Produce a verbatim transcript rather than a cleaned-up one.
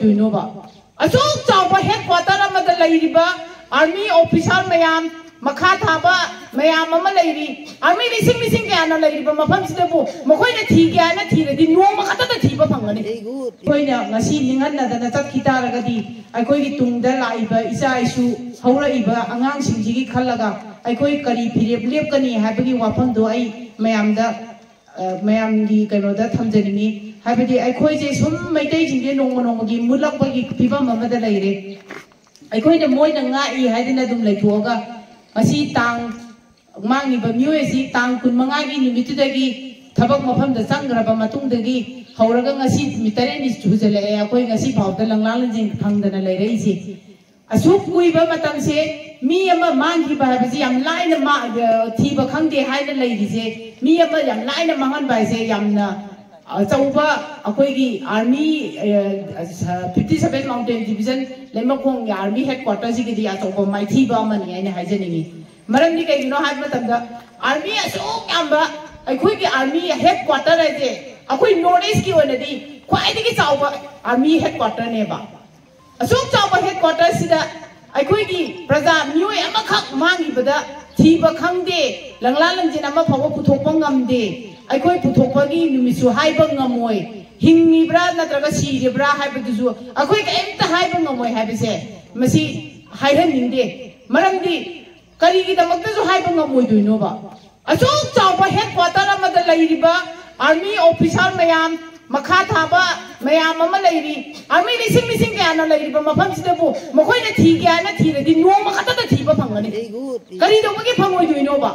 ꯀꯩꯗꯧꯅꯣꯕ? ꯑꯁꯨꯛ ꯆꯥꯎꯕ head quarter ꯑꯃꯗ ꯂꯩꯔꯤꯕ ꯑꯥꯔꯃꯤ ꯑꯣꯐꯤꯁꯥꯔ ꯃꯌꯥꯝ, ꯃꯈꯥ ꯊꯥꯕ ꯃꯌꯥꯝ ꯑꯃ ꯂꯩꯔꯤ, ꯑꯥꯔꯃꯤ ꯂꯤꯁꯤꯡ ꯂꯤꯁꯤꯡ ꯀꯌꯥꯅ ꯂꯩꯔꯤꯕ ꯃꯐꯝꯁꯤꯗꯕꯨ ꯃꯈꯣꯏꯅ ꯊꯤꯒꯦ ꯍꯥꯏꯅ ꯊꯤꯔꯗꯤ ꯅꯣꯡꯃ ꯈꯛꯇꯗ ꯊꯤꯕ ꯐꯪꯒꯅꯤ꯫ ꯑꯩꯈꯣꯏꯅ ꯉꯁꯤ ꯅꯤꯡꯍꯟꯅꯗꯅ ꯆꯠꯈꯤ ꯇꯥꯔꯒꯗꯤ ꯑꯩꯈꯣꯏꯒꯤ ꯇꯨꯡꯗ ꯂꯥꯛꯏꯕ ꯏꯆꯥ ꯏꯁꯨ, ꯍꯧꯔꯛꯏꯕ ꯑꯉꯥꯡꯁꯤꯡꯁꯤꯒꯤ ꯈꯜꯂꯒ ꯑꯩꯈꯣꯏ ꯀꯔꯤ ꯐꯤꯔꯦꯞ ꯂꯦꯞꯀꯅꯤ ꯍꯥꯏꯕꯒꯤ ꯋꯥꯐꯝꯗꯣ ꯑꯩ ꯃꯌꯥꯝꯗ, ꯑ, ꯃꯌꯥꯝꯒꯤ ꯀꯩꯅꯣꯗ ꯊꯝꯖꯅꯤꯡꯉꯤ꯫ ꯍꯥꯏꯕꯗꯤ ꯑꯩꯈꯣꯏꯁꯦ ꯁꯨꯝ ꯃꯩꯇꯩꯁꯤꯡꯁꯦ ꯅꯣꯡꯃ ꯅꯣꯡꯃꯒꯤ ꯃꯨꯠꯂꯛꯄꯒꯤ ꯐꯤꯕꯝ ꯑꯃꯗ ꯂꯩꯔꯦ꯫ ꯑꯩꯈꯣꯏꯅ ꯃꯣꯏꯅ ꯉꯥꯛꯏ ꯍꯥꯏꯗꯅ ꯑꯗꯨꯝ ꯂꯩꯊꯣꯛꯑꯒ ꯉꯁꯤ ꯇꯥꯡ, ꯃꯥꯡꯉꯤꯕ ꯃꯤꯑꯣꯏ ꯑꯁꯤ ꯇꯥꯡ ꯀꯨꯟꯃꯉꯥꯒꯤ ꯅꯨꯃꯤꯠꯇꯨꯗꯒꯤ ꯊꯕꯛ ꯃꯐꯝꯗ ꯆꯪꯈ꯭ꯔꯕ ꯃꯇꯨꯡꯗꯒꯤ ꯍꯧꯔꯒ ꯉꯁꯤ ꯅꯨꯃꯤꯠ ꯇꯔꯦꯠꯅꯤ ꯁꯨꯖꯜꯂꯛꯑꯦ ꯑꯩꯈꯣꯏ ꯉꯁꯤ ꯐꯥꯎꯗ ꯂꯪꯂꯥ ꯂꯪꯖꯤꯟ ꯐꯪꯗꯅ ꯂꯩꯔꯛꯏꯁꯦ꯫ ꯑꯁꯨꯛ ꯀꯨꯏꯕ ꯃꯇꯝꯁꯦ ꯃꯤ ꯑꯃ ꯃꯥꯡꯈꯤꯕ ꯍꯥꯏꯕꯁꯤ ꯌꯥꯝ ꯂꯥꯏꯅ ꯃꯥ-, ꯑ, ꯊꯤꯕ ꯈꯪꯗꯦ ꯍꯥꯏꯅ ꯂꯩꯔꯤꯁꯦ, ꯃꯤ ꯑꯃ ꯌꯥꯝ ꯂꯥꯏꯅ ꯃꯥꯡꯍꯟꯕ ꯍꯥꯏꯁꯦ ꯌꯥꯝꯅ ꯑꯆꯧꯕ ꯑꯩꯈꯣꯏꯒꯤ ꯑꯥꯔꯃꯤ, ꯑ, ꯐꯤꯐꯇꯤ ꯁꯚꯦꯟ ꯃꯥꯎꯟꯇꯦꯟ ꯗꯤꯕꯤꯖꯟ ꯂꯩꯃꯈꯣꯡꯒꯤ ꯑꯥꯔꯃꯤ ꯍꯦꯗ ꯀ꯭ꯋꯥꯇꯔꯁꯤꯒꯤꯗꯤ ꯑꯆꯧꯕ ꯃꯥꯏꯊꯤꯕ ꯑꯃꯅꯤ ꯍꯥꯏꯅ ꯍꯥꯏꯖꯅꯤꯡꯉꯤ꯫ ꯃꯔꯝꯗꯤ ꯀꯩꯒꯤꯅꯣ ꯍꯥꯏꯕ ꯃꯇꯝꯗ ꯑꯥꯔꯃꯤ ꯑꯁꯨꯛ ꯌꯥꯝꯕ ꯑꯩꯈꯣꯏꯒꯤ ꯑꯥꯔꯃꯤ ꯍꯦꯗ ꯀ꯭ꯋꯥꯇꯔ ꯍꯥꯏꯁꯦ ꯑꯩꯈꯣꯏ ꯅꯣꯔꯠ ꯏꯁꯀꯤ ꯑꯣꯏꯅꯗꯤ ꯈ꯭ꯋꯥꯏꯗꯒꯤ ꯆꯥꯎꯕ ꯑꯥꯔꯃꯤ ꯍꯦꯗ ꯀ꯭ꯋꯥꯇꯔꯅꯦꯕ꯫ ꯑꯁꯨꯛ ꯆꯥꯎꯕ ꯍꯦꯗ ꯀ꯭ꯋꯥꯇꯔꯁꯤꯗ ꯑꯩꯈꯣꯏꯒꯤ ꯄ꯭ꯔꯖꯥ ꯃꯤꯑꯣꯏ ꯑꯃꯈꯛ ꯃꯥꯡꯈꯤꯕꯗ ꯊꯤꯕ ꯈꯪꯗꯦ, ꯂꯪꯂꯥ ꯂꯪꯖꯦꯟ ꯑꯃ ꯐꯥꯎꯕ ꯄꯨꯊꯣꯛꯄ ꯉꯝꯗꯦ꯫ ꯑꯩꯈꯣꯏ ꯄꯨꯊꯣꯛꯄꯒꯤ ꯅꯨꯃꯤꯠꯁꯨ ꯍꯥꯏꯕ ꯉꯝꯃꯣꯏ, ꯍꯤꯡꯉꯤꯕ꯭ꯔꯥ ꯅꯠꯇ꯭ꯔꯒ ꯁꯤꯔꯤꯕ꯭ꯔꯥ ꯍꯥꯏꯕꯗꯨꯁꯨ ꯑꯩꯈꯣꯏ ꯀꯔꯤꯝꯇ ꯍꯥꯏꯕ ꯉꯝꯃꯣꯏ ꯍꯥꯏꯕꯁꯦ ꯃꯁꯤ ꯍꯥꯏꯍꯟꯅꯤꯡꯗꯦ꯫ ꯃꯔꯝꯗꯤ ꯀꯔꯤꯒꯤꯗꯃꯛꯇꯁꯨ ꯍꯥꯏꯕ ꯉꯝꯃꯣꯏꯗꯣꯏꯅꯣꯕ? ꯑꯁꯨꯛ ꯆꯥꯎꯕ ꯍꯦꯗ ꯀ꯭ꯋꯥꯇꯔ ꯑꯃꯗ ꯂꯩꯔꯤꯕ ꯑꯥꯔꯃꯤ ꯑꯣꯐꯤꯁꯥꯔ ꯃꯌꯥꯝ, ꯃꯈꯥ ꯊꯥꯕ ꯃꯌꯥꯝ ꯑꯃ ꯂꯩꯔꯤ, ꯑꯥꯔꯃꯤ ꯂꯤꯁꯤꯡ ꯂꯤꯁꯤꯡ ꯀꯌꯥꯅ ꯂꯩꯔꯤꯕ ꯃꯐꯝꯁꯤꯗꯕꯨ ꯃꯈꯣꯏꯅ ꯊꯤꯒꯦ ꯍꯥꯏꯅ ꯊꯤꯔꯗꯤ ꯅꯣꯡꯃ ꯈꯛꯇꯗ ꯊꯤꯕ ꯐꯪꯒꯅꯤ꯫ ꯀꯔꯤꯗꯧꯕꯒꯤ ꯐꯪꯉꯣꯏꯗꯣꯏꯅꯣꯕ?